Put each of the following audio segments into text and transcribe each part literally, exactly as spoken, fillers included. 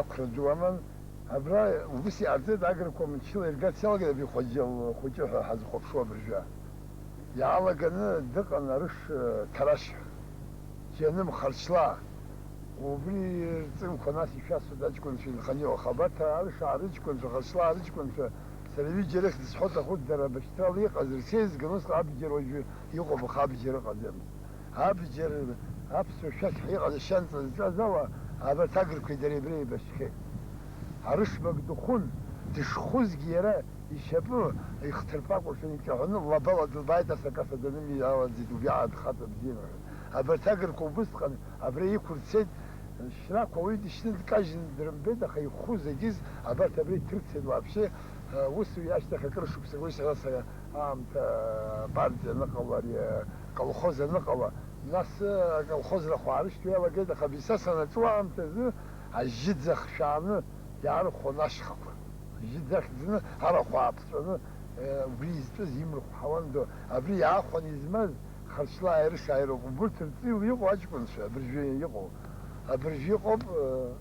Хра ду аман, абра убыс иҟарҵеит, аграқәа мчыла иргарц иалагеит абри Хәаџьал хәыҷы ҳәа ҳазхәаԥшуа абыржәы. Иаалаганы дыҟан арыш, э, Ҭарашь ҳәа. Џьаным Харчлаа. Убри рҵыҩқәа нас ишәасҳәоит аҷкәынцәа инханы иҟоу. Аха абарҭ арыш аарыҷкәынцәа, Харчлаа рыҷкәынцәа, сара ҩыџьа рыхьӡ зҳәо аҭахуп, дара абашьҭрала иҟаз, рсеизган усҟан абџьар уажәы иҟоуп, аха абџьар ыҟаӡам. Абџьар аԥсуа шәақь ҳәа иҟаз ашьанҵа зҵаз ала, абарҭ агрқәеи дареи абра еибашьхьеит. Арышмак дыхәын, дышхәызгьы иара ишьапы ихҭырԥа акәыршан иҿаҳәаны лабала дылбааит, асакаса данымиалаӡеит, убри аан хаҵа бзианы. Абарҭ агрқәа убысҟан абра иқәырцеит, Шьрақәа уи дышьны дкажьны дрымбеит, аха ихәы зегьыз абарҭ абра иҭырцеит уааԥшьы. Ус уи ашьҭахь акыр шықәсык уи сара сара аамҭа апартиа аныҟала, ари аколхоз аныҟала, нас аколхозра хәаарышьҭуа иалагеит, аха абри са санаҿу аамҭазы ажьыӡ ахшәааны иаарыхуан ашьхақәа. Ажьыӡ ахьӡны арахә ааԥҵәаны, убри изтәыз имрахә ҳауан ду, абри иаахәаны измаз Харчлаа ирышааироуп. Убырҭ рҵаҩы иҟоу аҷкәынцәа, абыржәы иҟоу. Абыржәы иҟоуп, э,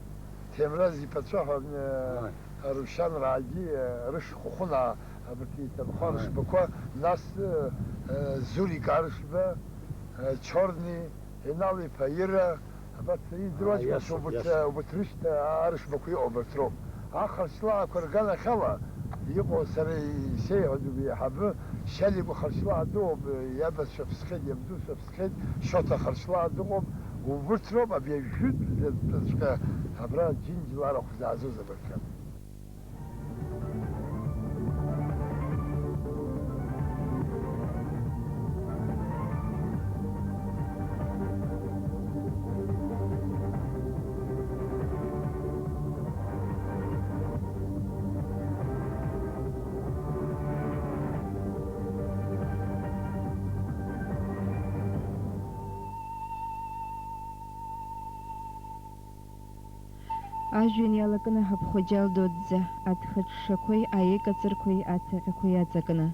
Ҭемраз иԥацәа ҳәа, э, Ааи. Арушьанраагьы, э, рышхәыхәынаа, абырҭ иҭынхо Ааи. Арышбақәа, нас, э, э, Зурик Арышба, э, Чорни, Енал-иԥа Ира, абарҭ издыруа Аа, аҷкәынцәа иашоуп, убырҭ, иашоуп. Убырҭ рышьҭа арышбақәа иҟоу абарҭ роуп. Ахарчлаақәа рганахьала иҟоу сара исеиҳәаӡом, иаҳабы Шьаликәа Харчлаа дууп, иабацәа ԥсхеит, иабдуцәа ԥсхеит, Шоҭа Харчлаа дыҟоуп, убырҭ роуп абри ажәытәӡатәыҵәҟьа абра Џьынџьла арахә заазоз абарҭ. Ажәҩан иалакны ҳаԥхоџьал дуӡӡа, аҭхыҽҽақәеи аикаҵырқәеи ацаҟьақәеи аҵакны.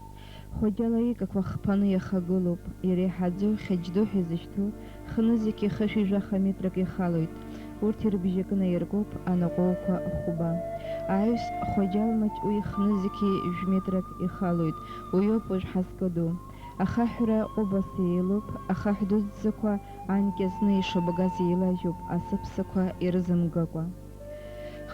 Хәаџьал аикақәа хԥаны иахагылоуп, иреиҳаӡоу хьыџь ду ҳәа изышьҭоу хнызқьи хышәи жәаха метрак ихалоит, урҭ ирыбжьакны аиркуп анаҟәоуқәа хәба. Аҩс Хәаџьал маҷ уи хнызқьи жәметрак ихалоит, уиоуп уажә ҳазкыду. Ахаҳәра ҟәыбаса еилоуп, ахаҳә дуӡӡақәа анкьа зны ишабгаз еилажьуп, асыԥсақәа ирзымгакәа.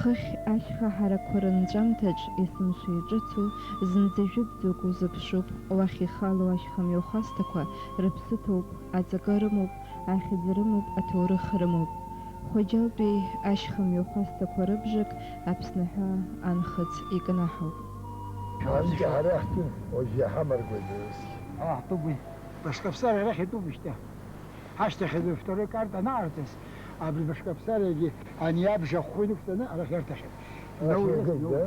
Хыхь ашьха ҳаракқәа рынҵәамҭаҿ есымша иҿыцу, зынӡа жәытәӡак узыԥшуп, уахь ихало ашьха мҩахәасҭақәа рыԥсы ҭоуп, аҵакы рымоуп, ахьӡ рымоуп, аҭоурых рымоуп. Хәаџьалтәи ашьха мҩахәасҭақәа рыбжак Аԥсны ҳәаа анхыҵ икнаҳауп. Анкьа ҳара иаҳтәым, уажә иаҳамаркуеит усгьы. Ҳара ҳтәуп уи. Башкаԥсар арахь итәуп шьҭа. Ҳашьҭахь абри второй карта анаарҵаз, абри Башкаԥсарагьы ани абжа ахәхәа инықәҵаны арахь иарҭахьан. Арахь иагеит, да?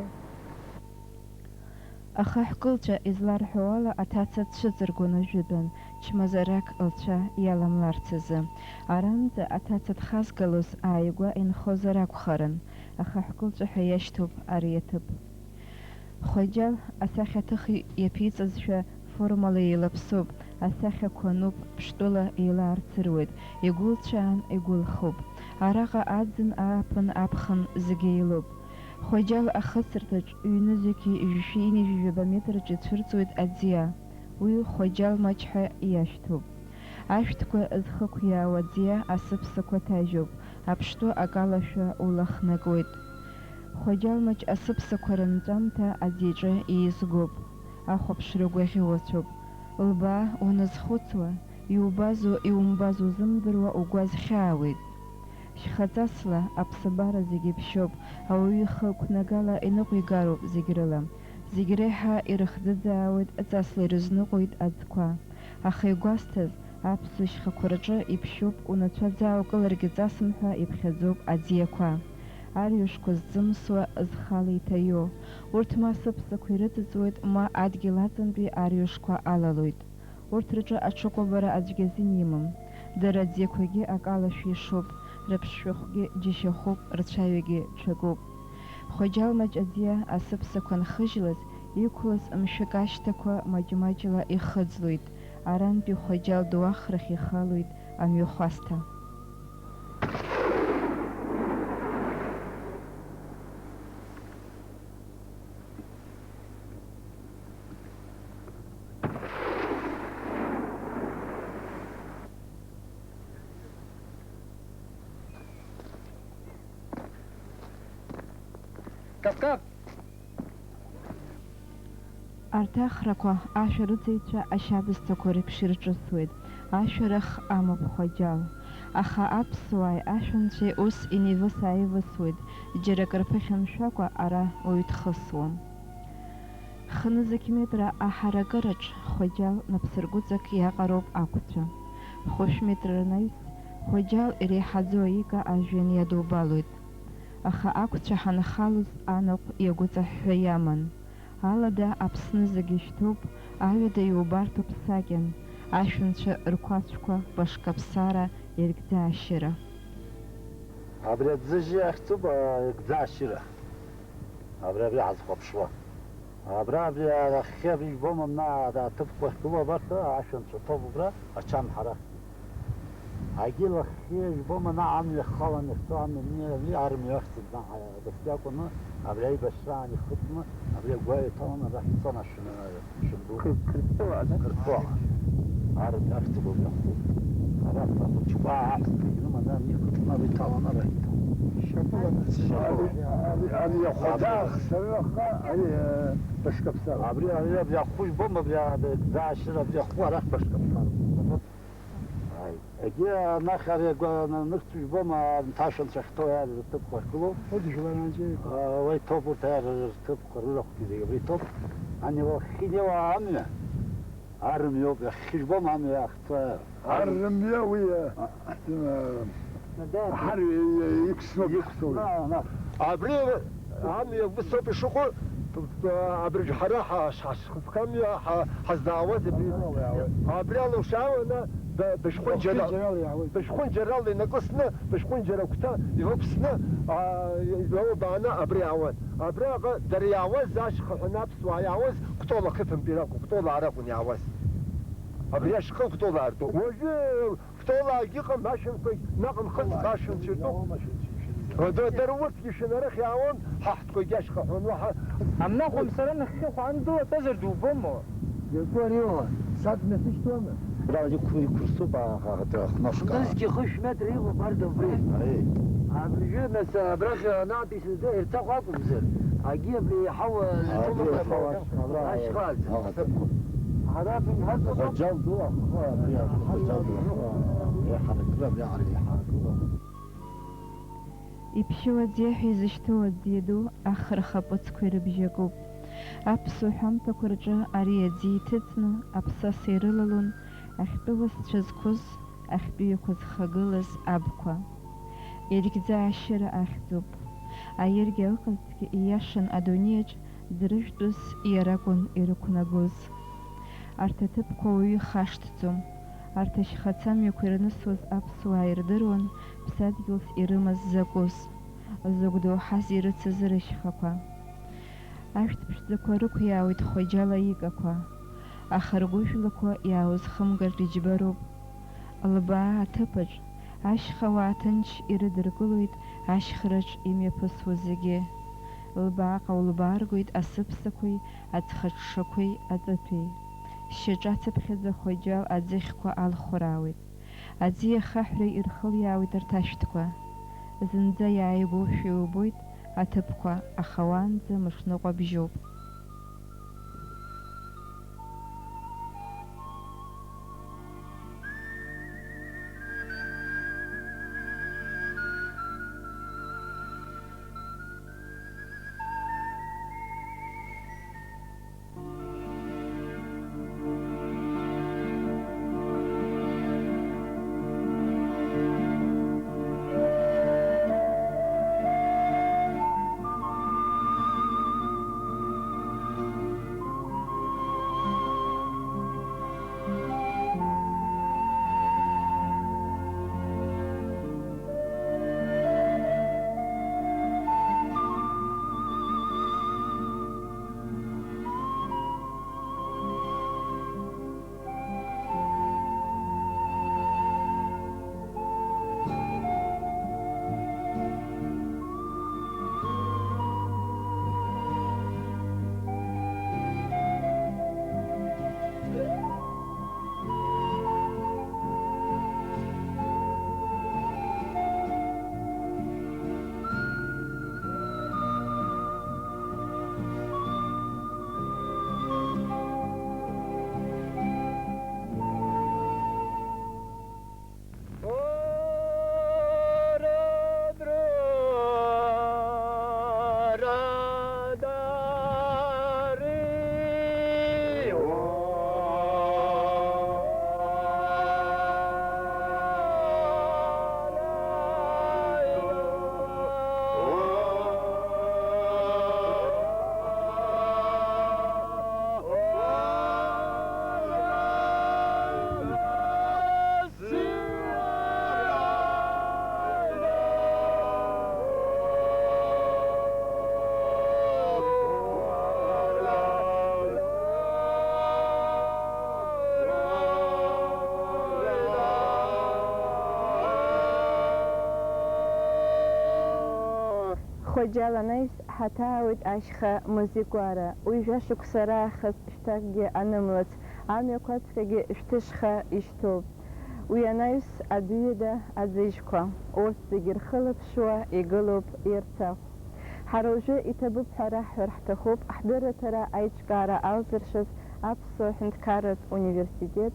Ахаҳә кылҵәа изларҳәо ала, аҭаца дцәыҵыргон ажәытәан, чмазарак лцәа иаламларц азы. Аранӡа аҭаца дхазгалоз ааигәа инхозар акәхарын, ахаҳә кылҵәа ҳәа иашьҭоуп ари аҭыԥ. Хәаџьал асахьаҭыхҩы иаԥиҵазшәа формала еилаԥсоуп, асахьақәа ануп, ԥштәыла еилаарцыруеит, игәылцәаан игәылхуп. Араҟа аӡын, ааԥын, аԥхын зегьы еилоуп. Хәаџьал ахысырҭаҿ ҩнызқьи жәшәи ҩынҩажәи жәаба метраҿ ицәырҵуеит аӡиа. Уи Хәаџьал маҷ ҳәа иашьҭоуп. Ашәҭқәа зхықәиаауа аӡиа асыԥсақәа ҭажьуп, аԥштәы акалашәа улахнакуеит. Хәаџьал маҷ асыԥсақәа рынҵәамҭа аӡиаҿы еизгоуп, ахәаԥшра гәаӷьуацәоуп. Лбаа уназхәыцуа, иубазу иумбазу узымдыруа угәы азхьаауеит. Шьхаҵасла аԥсабара зегьы ԥшьоуп, ауаҩы ихы ықәнагала иныҟәигароуп зегь рыла. Зегь реиҳа ирыхӡыӡаауеит, ҵасла ирызныҟәоит аӡқәа. Аха игәасҭаз, аԥсуа шьхақәа рҿы иԥшьоуп, унацәа ӡаукыларгьы ҵасым ҳәа иԥхьаӡоуп аӡиақәа. Арҩашқәа зҵымсуа, зхала иҭаио. Урҭ ма асыԥсақәа ирыҵыҵуеит, ма адгьыл аҵантәи арҩашқәа алалоит. Урҭ рҿы аҽыкәабара аӡәгьы азин имам. Дара аӡиақәагьы акалашәа ишуп, рыԥшшәахәгьы џьашьахәуп, рцәаҩагьы ҽакуп. Хәаџьал маҷ аӡиа асыԥсақәа анхыжьлаз, иқәлаз мшәык ашьҭақәа маҷ-маҷла ихыӡлоит, арантәи Хәаџьал ду ахрахь ихалоит амҩахәасҭа. Арҭ ахрақәа ашәарыцаҩцәа ашьабсҭақәа реиԥш ирҿысуеит, ашәарах амоуп Хоџьал. Аха аԥсуааи ашәанцәеи ус инеивыс-ааивысуеит, џьара акыр ԥыхьамшәакәа ара уаҩ дхысуам. Хынызқь метра аҳаракыраҿ Хоџьал напсыргәыҵак иаҟароуп ақәцәа. Хәышә метра рнаҩс Хоџьал иреиҳаӡоу аика ажәҩан иадубалоит. Аха ақәцәа ҳанхалоз анаҟә иагәыҵаҳәҳәа иаман. Алада Аԥсны зегьы шьҭоуп, аҩада иубарҭоуп сакьан, ашәанцәа рқәацәқәа башкаԥсара иргӡаашьара. Абри аӡыжьи ахьӡуп, а, иргӡаашьара. Абри, абри ҳазхәаԥшуа. Абра, абри, арахьы, абри ижәбома, мна, ара аҭыԥқәа ахьгылоу абарҭ, ашәанцәа ҭоуп убра, ачамҳара. Агьи лахьхьи ижәбома, наҟ амҩа халан иахьцо, амҩа, амҩа, армиа ахьӡуп, наҟ, абыржәы акәны, абри аибашьраан ихыҵны, абри агәаҩа иҭаланы арахь ицон ашәаны. Шәындуқәа. Қыр-, Қырҭтәыла, да? Қырҭтәыла. Армиа ахьӡуп абри ахәы. Арахь ахәыҷқәа аҳәса кны мана рнихыҵны абри иҭаланы арахь иҭалон. Шьапыла нацәа. Ани, ани, ани ахәада ахсырраха, ани, э, башкаԥсара. Абри, абри, абри ахәы ижәбома, абри, абри, даашьыр, абри ахәы арахь башкаԥсара. Егьи анахь ари агәа-, нырцә ижәбома, анҭашәа анцәахьҭоу иара рҭыԥқәа ахьгылоу? Удыжәлар анҵәеиқәа. Уа иҭоуп урҭ аиара рҭыԥқәа, рырахәгьы зегьы абра иҭоуп. Ани уаххьынеиуа амҩа, арымҩоуп, иахьхьыжәбом амҩа иахьцо. Арымҩа уи, а, а, ҳар иқәсноуп иқәсноуп. Абри амҩа убыс ауп ишыҟоу, абыржә ҳара ҳа-, ҳа-, ҳхы-, амҩа ҳа-, ҳаздаауаз абри. Абри ала ушааиуа, ана, б-, бышәҟәы џьара, бышәҟәы џьарала инакылсны, бышәҟәы џьара агәҭа илықәсны, а, илбааны абри иаауан. Абраҟа дара иаауаз ашьха ҳәа аԥсуаа иаауаз Кәтол ақыҭантәи ракәын, Кәтолаа ракәын иаауаз. Абри ашьха Кәтолаа ртәы. Уажәы Кәтолаагьы ыҟам, ашәанқәагь наҟ нхыҵ, ашәанцәа ртәы. Д-, дара урҭгьы шәын арахь иаауан, ҳаҳҭқәагь ашьха ҳәа уаҳа. Амнахә амсара нахьхьи хәаан дылатәазар дубома? Иаку ариоуа, саб насышьҭуама? Ара иқәу-, иқәырсуп, а, а, а, хнашка. Насгьы хышә метр иҟоуп арҭ убри. Аи. Абыржәы нас абрахь анаатәи сызда ирцахә акәымзар, агьи абри иаҳау, а, абри иаҳау ашьха, абра ашьха. Аҟаҵа. Ҳара абри ҳаҵаҟа Хоџьал ду ахы, абри ахы Хоџьал ду ахы. Еиҳаракыра абри аҟара еиҳаракыра. Иԥшьоу аӡиа ҳәа изышьҭоу аӡиа ду ахра хапыцқәа ирыбжьакуп. Аԥсуа ҳәамҭақәа рҿы ари аӡиа иҭыҵны аԥсаса ирылалон ахьтәы уасцәа зқәыз, ахьтәыҩақәа зхагылаз абқәа. Иргьӡаашьара ахьӡуп. Аиргьа ыҟазҭгьы ииашан адунеиаҿ ӡрыжәтәыс иара акәын ирықәнагоз. Арҭ аҭыԥқәа уаҩы ихашҭӡом. Арҭ ашьхацамҩақәа ирнысуаз аԥсуаа ирдыруан ԥсадгьылс ирымаз закәыз, закә доуҳаз ирыцыз рышьхақәа. Ашәҭ ԥшӡақәа рықәиаауеит Хоџьал аикақәа, аха ргәыжәлақәа иааузхымгартә иџьбароуп. Лбаа аҭыԥаҿ ашьхауаа ҭынч ирыдыркылоит ашьхараҿ имҩаԥысуа зегьы. Лбааҟа улбааргоит асыԥсақәеи аӡхаҽҽақәеи аҵыҭәеи. Шьаҿацыԥхьаӡа Хоџьал аӡыхьқәа алхәраауеит. Аӡиа ахаҳәра ирхылиаауеит арҭ ашәҭқәа. Зынӡа иааигәоушәа иубоит аҭыԥқәа, аха уаанӡа мышныҟәа бжьоуп. Уаџьал анаҩс ҳаҭаауеит ашьха Мызикәара. Уи жәашықәса раахыс шәҭакгьы анымлац, амҩақәа цқьагьы шәҭышха ишьҭоуп. Уи анаҩс адәыҩада аӡыжьқәа, урҭ зегьы рхылаԥшуа игылоуп ирцахә. Ҳара уажәы иҭабуп ҳәа раҳҳәар ҳҭахуп, ҳдырраҭара аиҿкаара алзыршаз Аԥсуа ҳәынҭқарратә университет,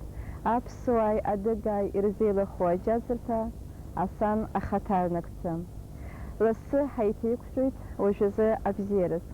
аԥсуааи адыгааи ирзеилыху аџьазырҭа, Асан ахаҭарнакцәа. Лассы ҳаиҭеиқәшәоит уажәазы абзиараз.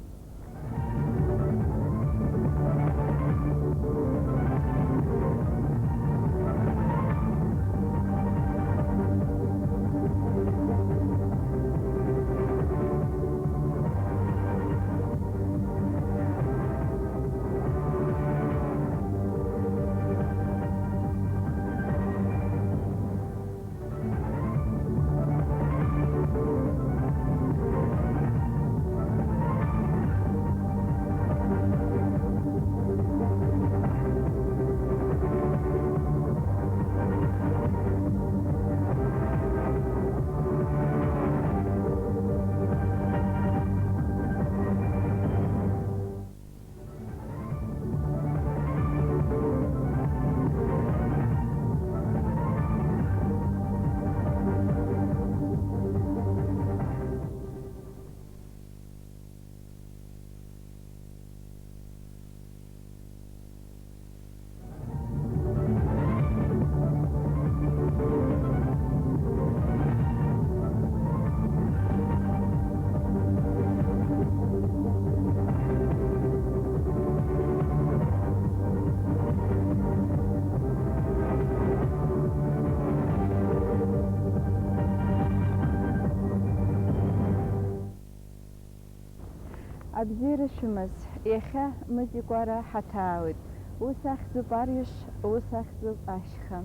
Абзиара шәымаз, иахьа Мызикәара ҳаҭаауеит. Ус ахьӡуп арҩаш, ус ахьӡуп ашьха.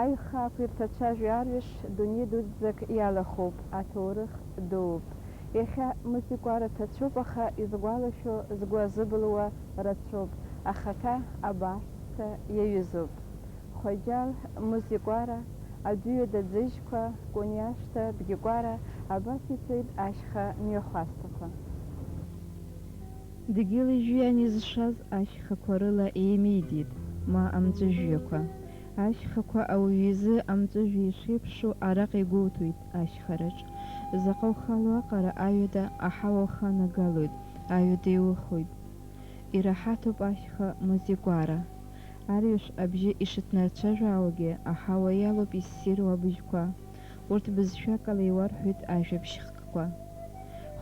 Аихаақәа ирҭацәажәо арҩаш дунеи дуӡӡак иалахәуп, аҭоурых дууп. Иахьа Мызикәара ҭацәуп, аха изгәалашәо, згәы азыбылуа рацәоуп, ахаҭа абарҭ иаҩызоуп. Хәаџьал, Мызикәара, адәыҩада ӡыжьқәа, Кәыниашҭа, Бгьыкәара, абас ицоит ашьха мҩахәасҭақәа. Дгьыли жәҩани зшаз ашьхақәа рыла еимидеит ма амҵәыжәҩақәа. Ашьхақәа ауаҩы изы амҵәыжәҩа ишеиԥшу араҟа игәоуҭоит ашьхараҿ. Заҟа ухало аҟара аҩада аҳауа уханагалоит, аҩада иухоит. Ираҳаҭуп ашьха Мызикәара. Арҩаш абжьы ишыҭнарцәажәаауагьы, аҳауа иалоуп иссируа абыжьқәа. Урҭ бызшәакала иуарҳәоит ажәабжь хкқәа.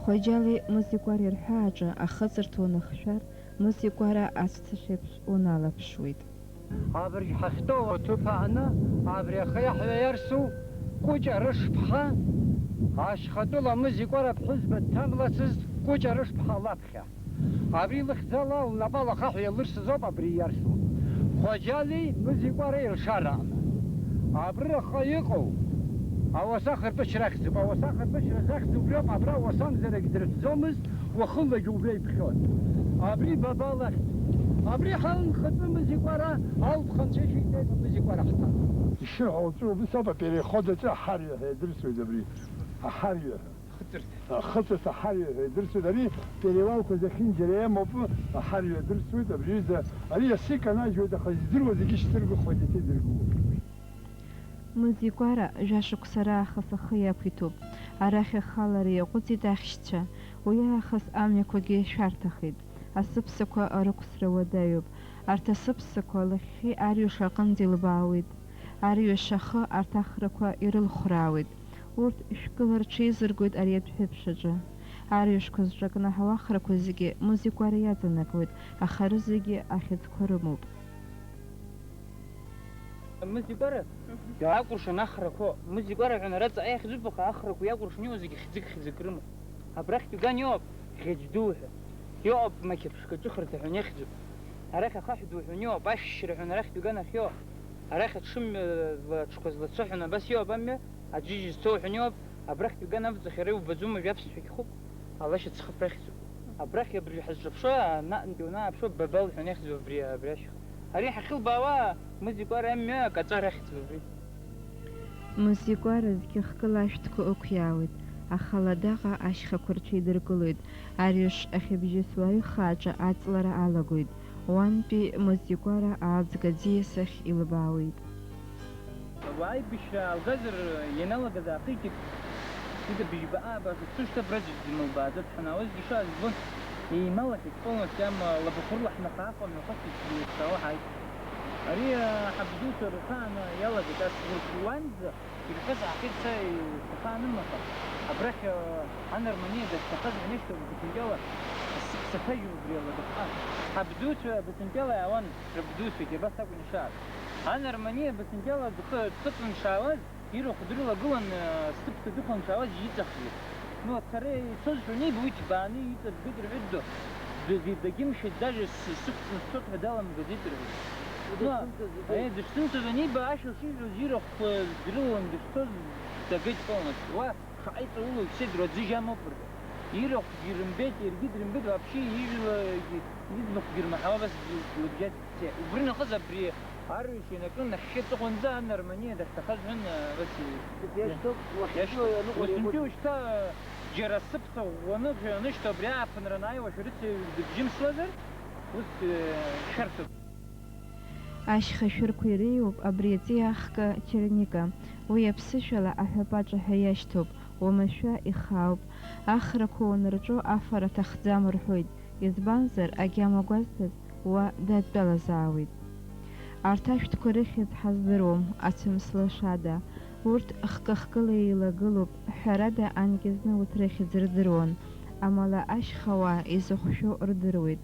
Хәаџьали Мызикәареи рҳәааҿы ахыҵырҭа уныхшәар, Мызикәара ацәҭышә еиԥш уналаԥшуеит. Абыржә ҳахьтәоу аҭыԥ ааны, абри ахы иаҳәа иарсу Кәыҷа Рышԥҳа, ашьхатәыла Мызикәара ԥҳәызба дҭамлацызт Кәыҷа Рышԥҳа лаԥхьа. Абри лыхьӡала лнапала ахаҳә иалырсыз ауп абри иарсу. Хәаџьали Мызикәареи ршарааны. Абрыраҟа иҟоу ауаса хырпышьра ахьӡуп. Ауаса хырпышьра захьӡу убриоуп, абра ауасамзарагь дырҳәӡомызт, уахынлагьы убра иԥхьон. Абри Бабал ахьӡуп. Абри ҳанхатәы Мызикәара алԥха анцәа ишәиҭеит, Мызикәара ҳҭан. Ишырҳәо уаҵәы убыс ауп, апереход аҿы аҳарҩа ҳәа иадырсуеит абри. Аҳарҩа ҳәа. Ахыҵырҭа. Ахыҵырҭа аҳарҩа ҳәа идырсуеит. Ари перевалқәа зехьынџьара иамоуп, аҳарҩа дырсуеит. Абри аҩыза, ари асы иканажьуеит, аха издыруа зегьы шьҭыргахоит, иҭеидыргылоит. Мызикәара жәашықәса раахыс ахы иақәиҭуп. Арахь ахалара иаҟәыҵит ахьшьцәа. Уи аахыс амҩақәагьы шәарҭахеит. Асыԥсақәа рықәсра уадаҩуп. Арҭ асыԥсақәа лахьхьи арҩаш аҟынӡа илбаауеит. Арҩаш ахы арҭ ахрақәа ирылхәраауеит. Урҭ шәкыла рҽеизыргоит ари адәҳәыԥш аҿы. Арҩашқәа зҿакны ҳауахрақәа зегьы Мызикәара иаҵанакуеит, аха рызегьы ахьыӡқәа рымоуп. Мызикәара иаакәыршан ахрақәа, Мызикәара ҳәа нараҵаҟа иахьӡуп, аха ахрақәа иакәыршан иҟоу зегьы хьӡык-хьӡык рымоуп. Абрахьтә иган иоуп Ӷьеџь ду ҳәа. Иоуп Мақьаԥшь Каҷыхырҭа ҳәа иахьӡуп. Арахь Ахаҳә ду ҳәа иоуп, Ашәшьра ҳәа арахьтә иган ахь иоуп. Арахь аҽы мҩа лаҽқәа злацәыҳәан абас иоуп амҩа, аџьыжь зцоу ҳәа иоуп, абрахьтә иган авҵахьара иубаӡом, уажә аԥсҭҳәагь хыхәп, алашьа ҵхыԥрахьӡуп. Абрахь абыржәы ҳазҿаԥшуа, наҟ-антәи уанааԥшуа, Бабал ҳәа иахьӡуп абри, абри ашьха. Ари ҳахьылбаауа, Мызикәара амҩа акаҵәара ахьӡуп абри. Мызикәара зқьы-хкыла ашәҭқәа ықәиаауеит, Аха ладаҟа ашьхақәа рҽеидыркылоит, арҩаш ахьыбжьысуа аҩхааҿы аҵлара алагоит, уантәи Мызикәара аалӡга аӡиас ахь илбаауеит. Уааи, бышьра аалгазар, ианалагаз аахиҭит. Ида быжьба ааба шықәсышьҭа брыӡәӡәӡәы мылбааӡац ҳанаауазгьы шаазбон, еималахьеит полностью, ама лабахәырлаҳәны хаахәа мҩахыҵит, еиқәшаауа ҳааит. Ари, а, ҳабдуцәа рхаан иалагеит ас урҭ уанӡа ирҳәаз аахеит са, ихаанымаха. Абрахь, а, анарманиа дахьҭахаз ҳанышьҭоуп, Быҭәынтәала ас-, саԥыжәо убри аладахҟа. Ҳабдуцәа Быҭәынтәала иаауан, рабдуцәагьы абас акәын ишааз. Анарманиа Быҭәынтәала дхы-, дхыҵны дшаауаз, ирахә дрылагылан, а, сыԥса дыхәаны дшаауаз иҵахҩеит. Ну, ацара ицозшәа аниба, уи ҭбааны иҵабгеит рҳәеит, ду-, ду-, дагьымшәеит, даже с-, сықәҵны сцоит ҳәа даламгаӡеит рҳәеит. Ну, дышцымцаз, э, дышцымцаз аниба, ашәа шиҳәоз ирахә, э, дрылалан дышцоз дагеит полностью. Уа шаҟа иҵаулоу исеидру аӡыжь амоуп рҳәеит. Ирахәгьы рымбеит, иаргьы дрымбеит, вообще ижәлагьы, иӡбахәгьы рмаҳауа, абас лыбжьа дцеит. Убри нахыс абри арҩаш инаркны нахьхьи аҵыхәанӡа анарманиа дахьҭахаз ҳәан, э, абас и-, Иашьҭоуп, иашьҭоуп. Уахьынтәи уажәы. Уажәынтәи ушьҭа џьара сыԥса ӷәӷәаны шәанышьҭоу абри ааԥынра анааиуа шәарыцаҩ дыбжьымсуазар, ус, э, шәарҭоуп. Ашьха шәырқәа иреиуоуп абри аҵиаахка Черника. Уи аԥсышәала аҳәапаҿаҳәа иашьҭоуп, уамашәа ихаауп. Ахрақәа уанырҿо афара аҭахӡам рҳәоит, избанзар, агьама гәазҭаз уа дадтәалазаауеит. Арҭ ашәҭқәа рыхьӡ ҳаздыруам, ацәымс лашада. Урҭ хкы-хкыла еилагылоуп, ҳәарада, анкьа зны урҭ рыхьӡ рдыруан, амала ашьхауаа изыхәшәу рдыруеит.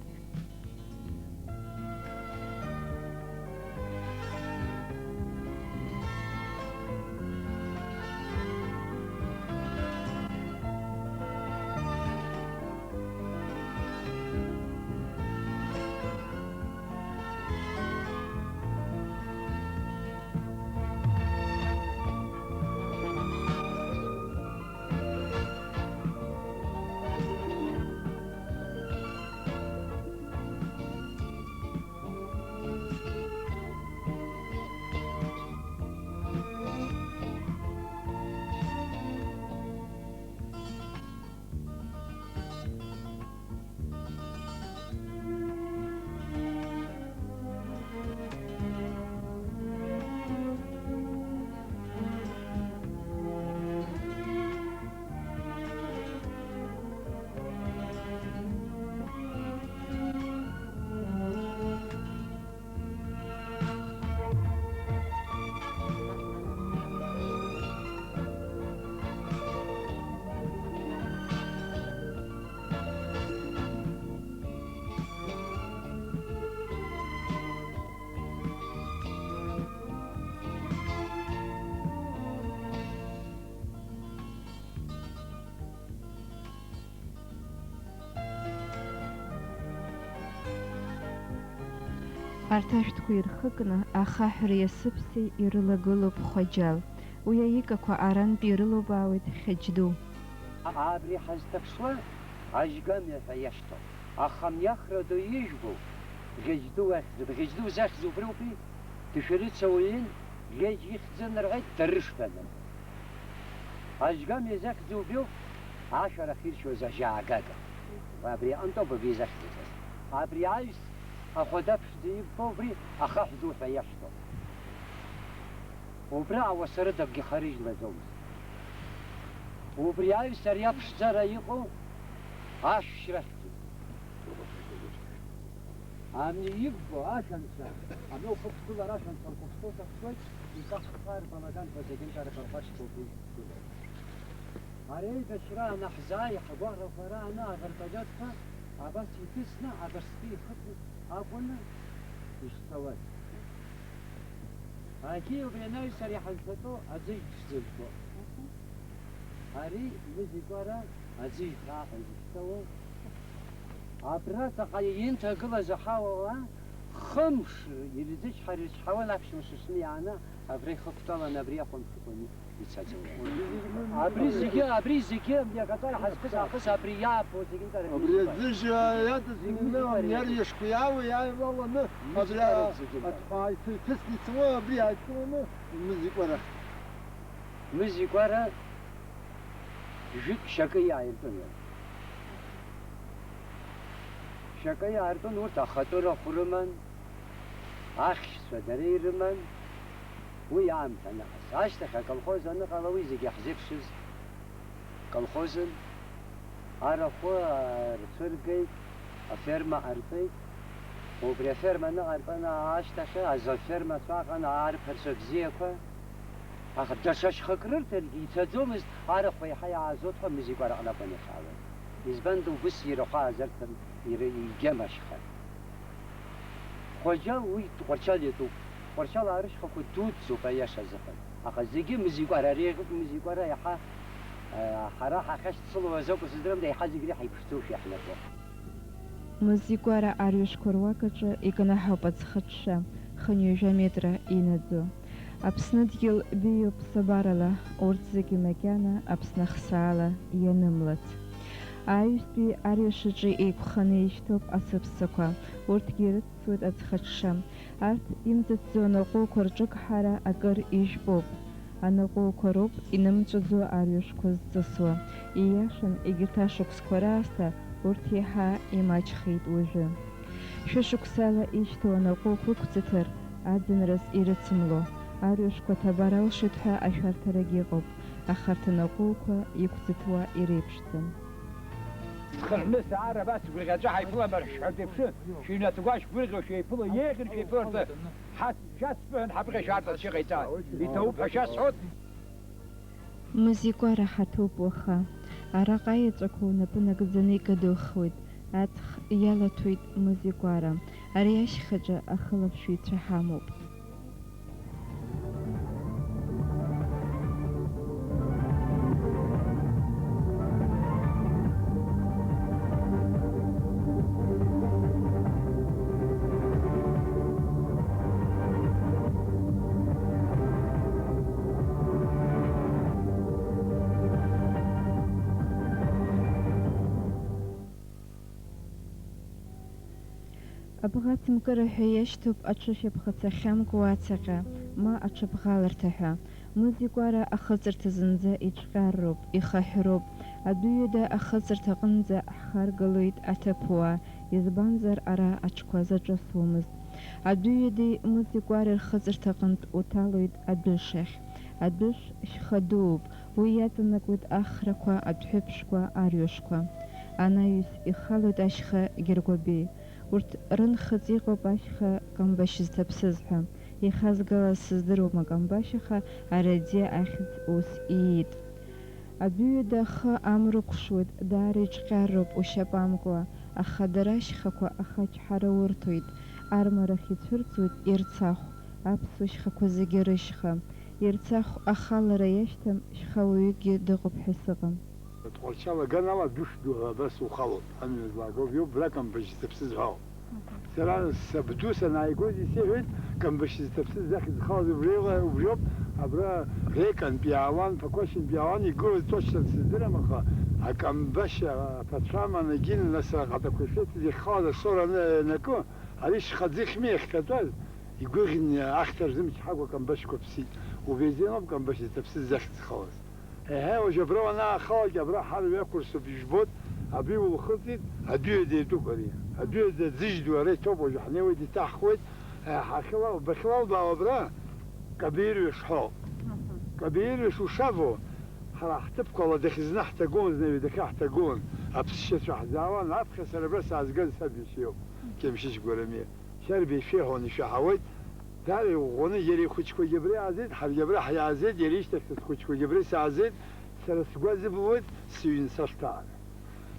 Арҭ ашәҭқәа ирхыкны, ахаҳәреи асыԥси ирылагылоуп Хәаџьал. Уи аикақәа арантәи ирылубаауеит Хьыџьду. Абри ҳазҭаԥшуа Ажьгамиа ҳәа иашьҭоуп. Аха амҩахра ду ижәбо, Ӷьыџьду ахьӡуп. Ӷьыџьду захьӡу убриоупи? Дышәарыцаҩ уаҩын, Ӷьеџь ихьӡын рҳәеит, дара рышҭа анын. Ажьгамиа захьӡу убриоуп, ашәарах иршьуаз ажьаагага. Абри аҟынтәоуп абри захьӡыз. Абри аҩс ахәада ԥшӡа иббо убри ахаҳә ду ҳәа иашьҭоуп. Убра ауаса рыда акгьы харыжьлаӡомызт. Убри аҩс ари аԥшӡара иҟоу ашәшьрахьӡуп. Ани иббо ашәанцәа, ами ухықәгылара ашәанцәа лхәыԥхәыт аԥсуеит, икахәхаа рбалаганқәа зегьынтә арбархәашьқәоуп уи згылоу. Ари аибашьра анаҳзааи, ҳгәаҟрақәа рааны авертолиотқәа абас иҭысны абырсҟы ихыҵыз акәын ишцауаз. Агьи убри анаҩс ари ҳазҭатәоу аӡыжь ԥшӡа збо. Ари Мызикәара аӡыжь хаа ҳәа изышьҭоу. Абра ҵаҟа инҭагылаз аҳауала хымш ирзычҳар-рычҳауан аԥшәма шышны иааны, абра ихықәтәалан абри ахәамҽқәа ицаӡауан. Абри зегьы, абри зегьы, абри агаӡара ҳазкыз аахыс абри иаабо зегьы нҵәара. Абри аӡыжь иадыз иаауан, иариашқәа иаауа иааилаланы, абри аҭҳәаа иҭысны ицауа, абри ааидкыланы Мызикәара. Мызикәара Жәытә шьакы иааиртын урҭ. Шьакы иаартын, урҭ ахатәы рахә рыман, ахьшьцәа дара ирыман, уи аамҭа аныҟаз. Ашьҭахь аколхоз аныҟала уи зегьы иаҳзеиԥшыз колхозын. Арахәы рцәыргеит, аферма ҟарҵеит. Убри аферма аныҟарҵан ашьҭахь, азофермацәа аҟан аарԥарцәа бзиақәа. Аха даҽа шьхак рырҭаргьы ицаӡомызт, арахә еиҳа иаазоит ҳәа Мызикәара аҟны акәын иахьаауаз. Избан ду, убыс ирахәааз арҭ ира-, егьамашьхан. Хәаџьал уи Тҟәарчал иатәуп. Тҟәарчал арышьхақәа дуӡӡоуп аиаша азыҳәан. Аха зегьы Мызикәара ари, Мызикәара иаҳа, а, ҳара ҳахьашьцылоу азы акәу сыздырам, да иаҳа зегь реиҳа иԥшӡоушәа иаҳнарбо. Мызикәара арҩашқәа руак аҿы икнаҳауп аӡхыҽҽа, хынҩажәа метра инаӡо. Аԥсны дгьыл беиоуп ԥсабарала, урҭ зегьы макьана Аԥсны ахсаала ианымлац. Аҩстәи арҩаш аҿы еиқәханы ишьҭоуп асыԥсақәа, урҭгьы ирыццоит аӡхыҽҽа. Арҭ имҵыцӡо анаҟәоуқәа рҿыгҳара акыр ижәпоуп. Анаҟәоуқәа роуп инымҵәаӡо арҩашқәа зҵысуа. Ииашан, егьырҭ ашықәсқәа раасҭа урҭ еиҳа имаҷхеит уажәы. Шәышықәсала ишьҭоу анаҟәоуқәа ықәӡыҭыр, аӡынраз ирыцымло, арҩашқәа ҭабар алшоит ҳәа ашәарҭарагь ыҟоуп, аха арҭ анаҟәоуқәа иқәӡыҭуа иреиԥшӡам. Хынҳәны саара абас гәырӷьаҵәа ҳаиԥылама ҳәа деиԥшын, шәыҩнаҭақәа шәгәырӷьо шәеиԥыло, еиӷьын шәеиԥыларц ҳас-, шәасҳәан, ҳаԥхьа шәаарҵәарц иҟаиҵан, иҭабуп ҳәа шәасҳәоит. Мызикәара ҳаҭоуп уаха. Араҟа аеҵәақәа унапы нагӡаны икыдухуеит, аҵх иалаҭәоит Мызикәара. Ари ашьхаҿы ахылаԥшҩцәа ҳамоуп. Абӷацымкыра ҳәа иашьҭоуп аҽышәаԥха цахьамкуа ацаҟьа, ма аҽыбӷаларҭа ҳәа. Мызикәара ахыҵырҭа зынӡа иҿҟьарроуп, ихаҳәроуп. Адәыҩада ахыҵырҭа аҟынӡа ҳхаргалоит аҭыԥуаа, избанзар ара аҽқәа заҿысуамызт. Адәыҩадеи Мызикәареи рхыҵырҭа аҟынтә уҭалоит адәышахь. Адәышә шьха дууп, уи иаҵанакуеит ахрақәа, адәҳәыԥшқәа, арҩашқәа. Анаҩс ихалоит ашьха Гергәабеи. Урҭ рынхыҵ иҟоуп ашьха Камбашь зҭаԥсыз ҳәа. Ихазгалаз сыздыруам акамбашь, аха арадиа ахьӡ ус иит. Адәыҩада ахы амрыкәшоит, даара иҿҟьарроуп ушьапамкуа, аха дара ашьхақәа ахачҳара урҭоит, армарахь ицәырҵуеит ирцахә, аԥсуа шьхақәа зегьы рышьха. Ирцахә ахалара иашьҭам шьха уаҩыкгьы дыҟоуп ҳәа сыҟам. Тҟәарчал аганала адәышә ду абас ухалоуп, амҩа злаагоу иоуп, бра Камбашь зҭаԥсыз ҳәа. Сара сабду санааигоз исеиҳәеит, Камбашь зҭаԥсыз захь зхалаз убриала, убриоуп, абра Рекантә иаауан, Ԥақәашьынтә иаауан, игылаз точно сыздырам, аха акамбашь аԥацәа аман егьин, нас аҟатақәа шәеиҭаз иахьхалаз ашоура аны-, ианакы, ари шьха ӡыхьми иахьҭатәаз, игәыӷьны ахьҭа рзымчҳакәа акамбашьқәа ԥсит. Убри азин ауп Камбашь зҭаԥсыз захь зхалаз. Еҳе, уажә абра уанаахалак, абра ҳарҩақәырсуп, ижәбоит, абри улхыҵит, адәыҩада итәуп ари. Адәыҩада аӡыжь ду ара иҭоуп, уажәы ҳнеиуеит, иҭаҳхуеит, еҳ, ҳахьыла-, бахьлалбаауа абра, Кабеи ирҩаш ҳәоуп. Мгм. Кабеи ирҩаш ушавоу, ҳара ҳҭыԥқәа ала дахьызны ҳҭагылан, зны ҩадахьы ҳҭагылан, аԥсшьацәа ҳзаауан, аԥхьа сара абра саазгаз саб иашьа иоуп, Мгм. Кьамшьышь Гәарамиа. Шьарбеи шәеиҳәон ишәаҳауеит, даара иӷәӷәаны, иара ихәыҷқәагьы абра иаазеит, ҳаргьы абра ҳиаазеит, иара ишьҭахь схәыҷқәагьы абра исаазеит, сара сгәы азыбылуеит сыҩн сахьҭаара.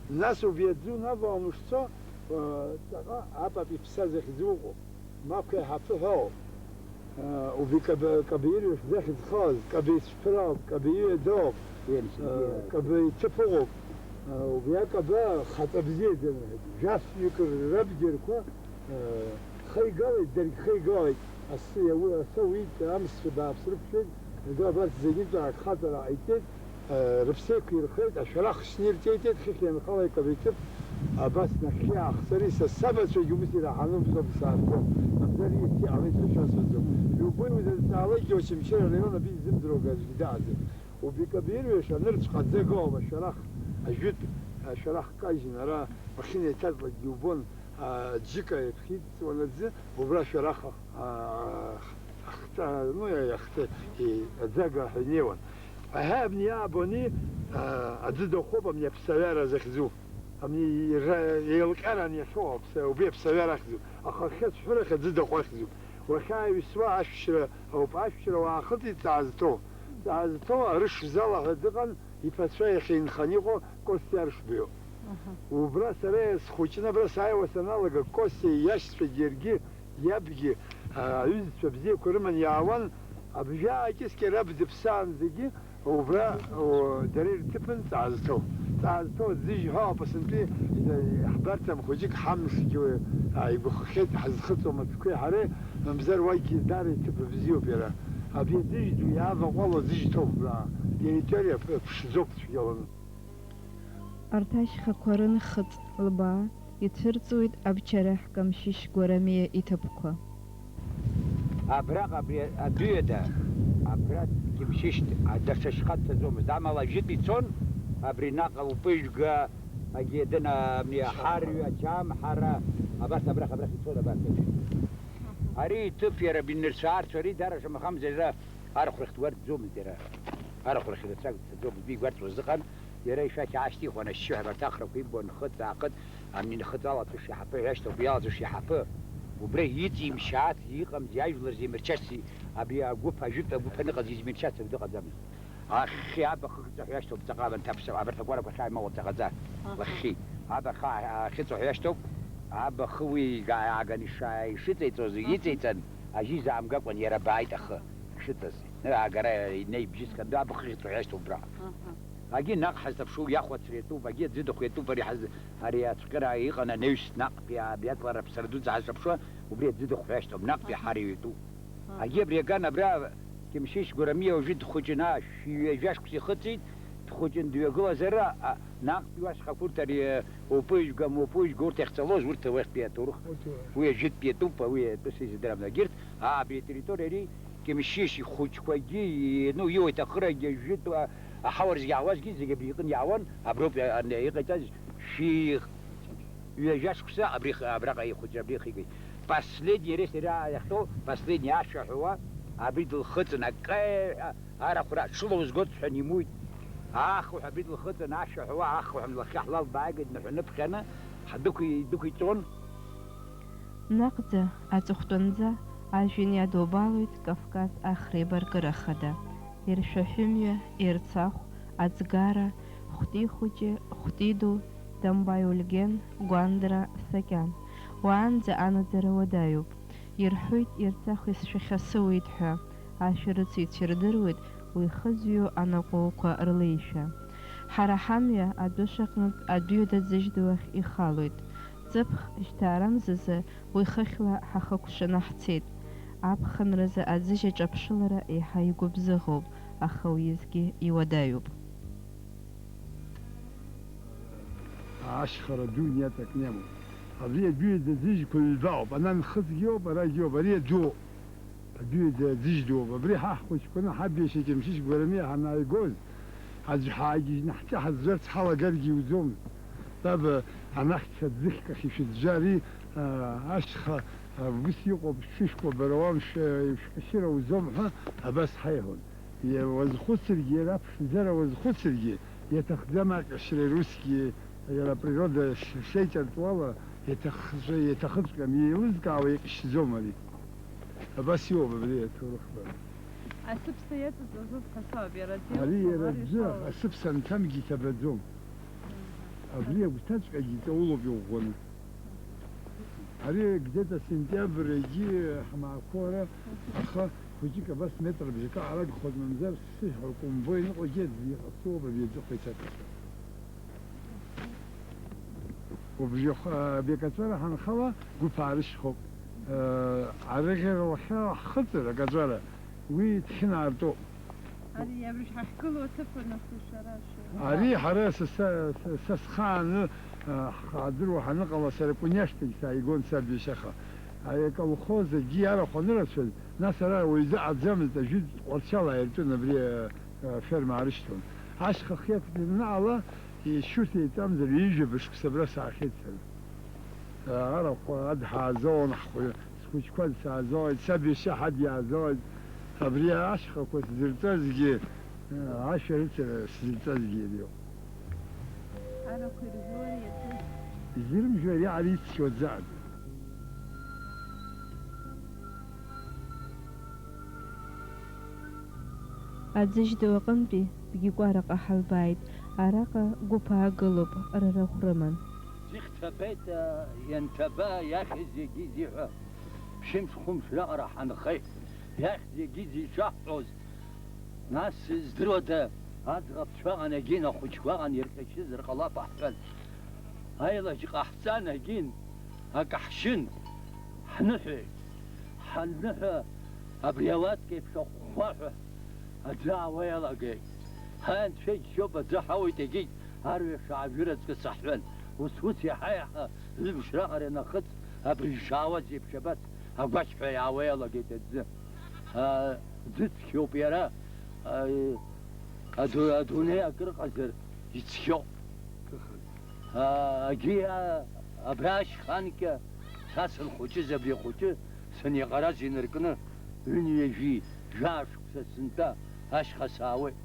Нас убри аӡы унаваланы ушцо, э, ҵаҟа апап иԥсаз ахьӡ уҟоуп, мап еиҳа аԥыҳәа ауп. Э, убри Каба-, Кабеи ирҩаш захьӡ халаз, Кабеи цәԥыра ауп, Кабеи ҩада ауп, Э, Кабеи ҭыԥ ыҟоуп. Э, убри акаба хаҵа бзиаӡаны, жәафҩык рабџьарқәа Хеигалеит, даргь хеигалеит, асы иауи-, асы ауит, амсцәа бааԥс рықәшәеит, абарҭ зегьы ҵәаак хаҵара ҟаиҵеит, рыԥсеиқәа ирхеит, ашәарах шьны ирҿеиҵеит, хыхь ианхалак абри ҭыԥ, абас нахьхьи-аахҵәари са сабацәагьы ус ираҳаны убзоуп исаазго, мамзар иацы иҟалеит ҳәа шәасҳәаӡом. Любой узазҵаалакгьы Очамчыра араион абри изымдыруа аӡәгьы дыҟаӡам. Убри Кабирҩаш анырцәҟа аӡы агоуп, ашәарах, ажәытә ашәарах кажьын, ара уахьынеиҭаҵлакгьы убон, аџьыка иаԥхьиҵуан аӡы, убра ашәарах, а, ахҵа, ну, иа-, иахҵа, и-, аӡага ҳәа инеиуан. Аҳа, абни иаабони, а, аӡы дахәуп, абни аԥсаҩара захьӡу. Абни ира-, еилҟьаран иахьоу аԥса-, убри аԥсаҩара ахьӡуп. Аха ахьы ацәҳәырахь аӡы дахәахьӡуп. Уахьааҩсуа ашәшьра ауп. Ашәшьра уаахыҵит, ҵаа зҭоу. Ҵаа зҭоу арыш зала ҳәа дыҟан, иԥацәа иахьа инханы иҟоу Костиа арыш баҩуп. Аҳа. Убра сара схәыҷны абра сааиуа саналага, Костиа иашьцәагьы иаргьы иабгьы, а, аҩызцәа бзиақәа рыманы иаауан, абжьы аакьыскьа раб дыԥсаанӡагьы, убра, о, дара ирҭыԥан ҵаа зҭоу. Ҵаа зҭоу аӡыжь ҳәа ауп асынтәи, э, ҳбарҭам хәыҷык ҳамшгьы, а, игәахахьеит, ҳазхыҵуам аҽқәеи ҳареи, мамзар уагьы даара иҭыԥ бзиоуп иара. Абри аӡыжь ду иааваҟәало аӡыжь ҭоуп, а, территориа ԥ-, ԥшӡоуп цәгьаланы. Арҭ ашьхақәа рынхыҵ лбаа ицәырҵуеит Абчараҳ Камшьышь Гәарамиа иҭыԥқәа. Абраҟа абри адәыҩада, абра Кьымшьышь, а, даҽа шьха дцаӡомызт. Амала ажәытә ицон, абри наҟ Лпыжәга, Агедын, ами, Ҳарҩа, Ачамҳара, абарҭ абрахь, абрахь ицон, абарҭ. Ари иҭыԥ иара бинырцәаарцәа, ари дара шамахамзар иара арахә рахьтә уа рӡомызт иара. Арахә рахь рацәак дцаӡомызт, уи гәарҵуа зыҟан. Иара ишәақь аашьҭихуан, ашьшьыҳәа абарҭ ахрақәа ибон, нхыҵ-аахыҵ, амни нхыҵ алацәыш иаҳаԥы ҳәа иашьҭоуп, уи алацәыш иаҳаԥы. Убра иҵимшьаац, иҟамзи, ажәлар зеимырчарци, абри агәыԥ, ажәытә агәыԥ аныҟаз измырчарц аҩ дыҟаӡамызт. Ахьхьи абахыҵәҵәа ҳәа иашьҭоуп ҵаҟа, абарҭ аԥса-, абарҭ агәарақәа ахьааимоуа ҵаҟаӡа. Аҳа. Лахьхьи. Абаха ахьыҵәҵәа ҳәа иашьҭоуп. Абахы уи ига-, ааганы иша-, ишыҵеиҵоз, Аҳа. иҵеиҵан, ажьи заамгакәан иара абааит ахы шыҵаз. Агара инеибжьысхьан, абахы ахьыҵәҵәа ҳәа иашьҭоуп убраҟа. Аҳа. Агьи наҟ ҳазҭаԥшу иахәацра иатәуп, агьи аӡы дыхә иатәуп, ари ҳаз-, ари ацәҟьара иҟан анаҩс наҟтәи абиатлара аԥсара дуӡӡа ҳазҿаԥшуа, убри аӡы дыхә ҳәа иашьҭоуп, наҟтәи Аҳа. ҳариу иатәуп. Аҳа. Агьи абри аган абра Кьымшьышь Гәарамиа уажәы дхәыҷын, аа, шәи ҩажәа шықәса ихыҵит, дхәыҷын, дҩагылазар, а, наҟтәи уа схақәырҭ ари, Опыжәга, Мопыжәга, урҭ иахьцалоз, урҭ уахьтәи аҭоурых, Урҭ уа. уи ажәытәтәи атәуп, уи атәы сизыдрам. Егьырҭ, аа, абри атерриториа ари Кьымшьышь ихәыҷқәагьы, ну, иуеит ахырагьы, ажәытәуа, аҳауа рзы иаауазгьы, зегьы абри иҟны иаауан, аброуп иа-, ан-, иҟаиҵаз шәи ҩажәа шықәса абри х-, абраҟа ихәыҷра абри ихигеит. Последний рейс иара иахьтәоу, последний ашәа ҳәауа, абри дылхыҵын, акеҩҳәа арахә ра-, ҽыла узгоит ҳәа нимуит. Ахуҳәа абри дылхыҵын, ашәа ҳәауа, ахуҳәа млахьхьа ҳлалбааигеит, дныҳәаныԥхьаны ҳдәықәи-, идәықәиҵон. Наҟӡа аҵыхәтәанӡа ажәҩан иадубалоит Кавказ ахреибаркыра хада, Ершәаҳәымҩа, Ерцахә, Аӡгара, Хәтихәыҷы, Хәтиду, Дамбаи Ульген, Гәандра, Сакьан. Уаанӡа анаӡара уадаҩуп. Ирҳәоит, Ерцахә есшәахьа сыуеит ҳәа, ашәарыцаҩцәа ирдыруеит уи хызҩо анаҟәоуқәа рлеишәа. Ҳара ҳамҩа адәышаҟнытә адәҩада ӡыжь ду ахь ихалоит. Ҵыԥх жьҭаарамзазы уи хыхьла ҳахыкәшаны ҳцеит. Аԥхынразы аӡыжь аҿаԥшылара еиҳа игәыбзыӷуп, аха уеизгьы иуадаҩуп. Ашьхара ду иаҵакны иамоуп. Абри адәы иаӡыжьқәа ҩба ауп. Ана нхыҵгьы ауп, арагьы ауп. Ари адәы ауп. Адәы иаӡыжь дууп. Абри ҳа ҳхәыҷқәаны ҳаб иашьа Ҷамшьышь Гәарамиа ҳанааигоз, аӡә ҳаагьежьны ҳҿаҳаззарц ҳалагаргьы иуӡомызт. Баба, анахьча ӡыхьк ахь ишәыӡәӡәа ари, а, ашьха, а, ус иҟоуп, шәышәкуа бара уамш, а, ишәкашьыр ауӡом ҳәа абас ҳаиҳәон. Иа-, уазхәыцыргьы, иара аԥшӡара уазхәыцыргьы, иаҭахӡам аҟьашьреи русгьы, иара априрода ш-, шеиҿартәу ала, иаҭахцәа-, иаҭахыҵәҟьам, еилызкаауа иҟьшьӡом ари. Абас иоуп абри аҭоурыхбара. Асыԥса иаҵаҵаз ус ҟасоуп, иара Ари иара аӡәы ишалоу. Асыԥса анҭамгьы иҭабаӡом. Абри агәҭаҵәҟьагьы иҵаулоуп иӷәӷәаны. Ари где-то сентиабр егьи ҳмаақәоура, аха хәыҷык абас метр бжака ҳарагхоит, мамзар сыҳәа акәымбо иныҟәагьы аӡы иҟаҵоуп, абри аӡы хәа иҭаҵәҟьа. Убжахә-, абри акаҵәара ҳанхала гәыԥ аарышьхоуп. Э, арыӷьарахьы ҳхыҵыр акаҵәара, уи дхьынаартоуп. Ари абрыжь ҳахьгылоу аҭыԥ анахушәара ашәа. Ари ҳара са, са, са, са схааны, а, ҳхадыруа ҳаныҟала, сара Кәыниашҭагь сааигон саб иашьаха. Ари аколхоз агьи арахә анырацәаз, нас ара уаҩ дыҟаӡамызт, ажәытә Тҟәарчал ааиртәын абри, а, Аферма аарышьҭуан. Ашьха хиақәҵаны ала, ишьуҭ еиҵамзар, ҩажәа бышықәса абра саахьеит сара. Арахә адҳаазоуан, ҳхәы-, схәыҷқәа дсааӡоит, саб иашьа ҳадиааӡоит. Абри ашьхақәа сзырҵазгьы, ашәарыцара сзырҵазгьы иара иоуп. Арахә иржәуа ари аӡы. Изырмжәо ари ицқьоу аӡы. Аӡыжь ду аҟынтәи Бгьыкәараҟа ҳалбааит, араҟа гәыԥ аагылоуп, рара хәрыман. Зыхьҭа беит, ианҭаба, иахьыз зегьы изиҳәа, ԥшьымш-хәымш раҟара ҳанхеит, иахьз зегьы зишаҳҳәоз, нас, здыруада, аӡӷабцәа ыҟан, егьин ахәыҷқәа ыҟан, ирҟьашьызар ҟалап аҳҳәан. Аилаџь ҟаҳҵан, егьин, акаҳшьын, ҳныҳәеит. Ҳанныҳәа, абри ауатка еиԥш ахәхәаҳәа аӡы аауа иалагеит. Ҳаи, анцәа иџьшьоуп, аӡы ҳауеит, егьит, арҩаш аажәыр аҵкыс аҳәын. Ус-ус иаҳа-иаҳа лымш раҟара ианахыҵ, абри ишаауаз еиԥш абас агәашьҳәа иаауа иалагеит аӡы. Аа, ӡы цқьоуп иара, аа, аду-, адунеи акыр ҟазар ицқьоуп. Аа, агьи, аа, абра ашьха анкьа, са санхәыҷыз абри ахәыҷы саниаҟараз инаркны, ҩынҩажәи жәаа шықәса сынтәа ашьха саауеит.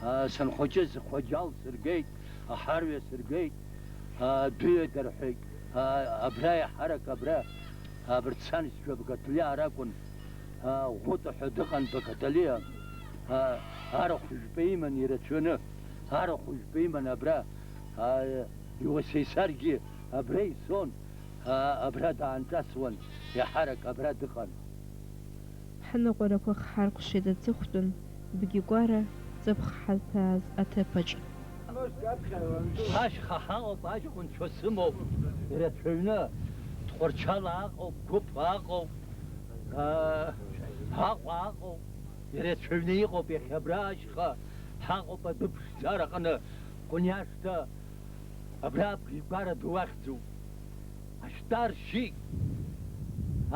Аа, санхәыҷыз хәаџьал сыргеит, аҳарҩа сыргеит, аа, адәы ҩада рҳәеит. Аа, абра иаҳарак абра, абырҭ сан исҳәо Бакаҭлиаа ракәын. Аа, Ӷәыта ҳәа дыҟан Бакаҭлиа. Аа, арахә жәпа иман ирацәаны, арахә жәпа иман абра. Аа, иуасеисаргьы абра ицон, аа, абра даанҿасуан, иаҳарак абра дыҟан. Ҳныҟәарақәа хҳаркәшеит аҵыхәтәан, Бгьыкәара ҵыԥх ҳазҭааз аҭыԥаҿ. Ашьха ҳаҟоуп, аҷкәынцәа сымоуп, ирацәаҩны, Тҟәарчал аҟоуп, Гәыԥ аҟоуп, аа, Аҟәа аҟоуп, ирацәаҩны иҟоуп, иахьа абра ашьха ҳаҟоуп, адәы ԥшӡара аҟны, Кәыниашҭа, абра Бгьыкәара ду ахьӡуп. Ашьтәа ршьит,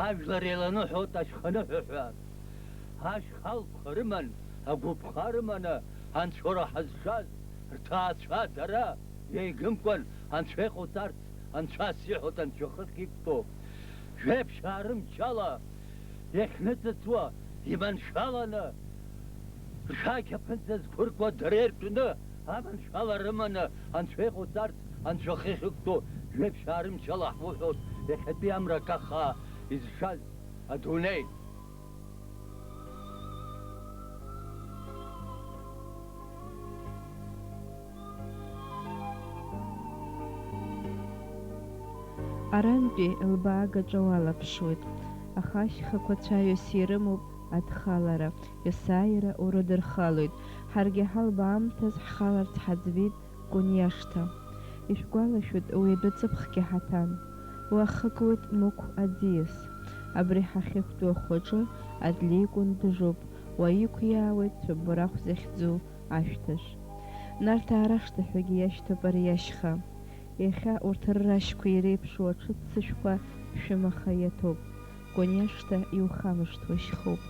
ажәлар еиланыҳәоит ашьханыҳәа ҳәа. Ашьха алԥха рыман, агәыԥха рыманы, анцәа ура ҳазшаз рҭаацәа дара еигымкәан анцәа иҟауҵарц, анцәа ас иҳәоит, анцәа хыхь иқәтәоу. Жәеиԥшьаа рымчала иахьныҵыҵуа, иманшәаланы, ршәақь аԥынҵа зқәыркуа дара иртәны, аманшәала рыманы анцәа иҟауҵарц, анцәа хыхь иқәтәоу, жәеиԥшьаа рымчала ҳуҳәоит, иахьатәи амра акахаа изшаз адунеи. Арантәи лбаагаҿа уалаԥшуеит, аха ашьхақәа цәаҩас ирымоуп адхалара, есааира урыдырхалоит. Ҳаргьы ҳалба аамҭаз ҳхаларц ҳаӡбеит Кәыниашҭа. Ишәгәалашәоит, уи адәы ҵыԥхгьы ҳаҭан. Уахыкуеит Мықә аӡиас. Абри ҳахьықәтәоу ахәаҿы адлеикәын дыжуп, уа иқәиаауеит Цәыббарахә захьӡу ашәҭыш. Нарҭаа рашҭа ҳәагьы иашьҭоуп ари ашьха. Иахьа урҭ ррашьқәа иреиԥшу аҽыццышәқәа шәымаха иаҭәоуп. Кәыниашҭа иухамышҭуа шьхоуп.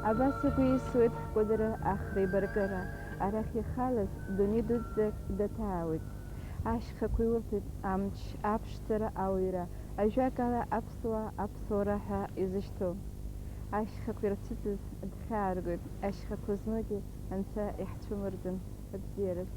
Абас агәы исуеит ҳкәадыр Ахра ибаркыра, арахь ихалаз дунеи дуӡӡак даҭаауеит. Ашьхақәа иурҭоит амч, аԥшӡара, ауаҩра, ажәакала, аԥсуаа аԥсуара ҳәа изышьҭоу. Ашьхақәа ирцәыӡыз дхьааргоит, ашьхақәа змоугьы Анцәа иаҳцәымырӡын, абзиараз.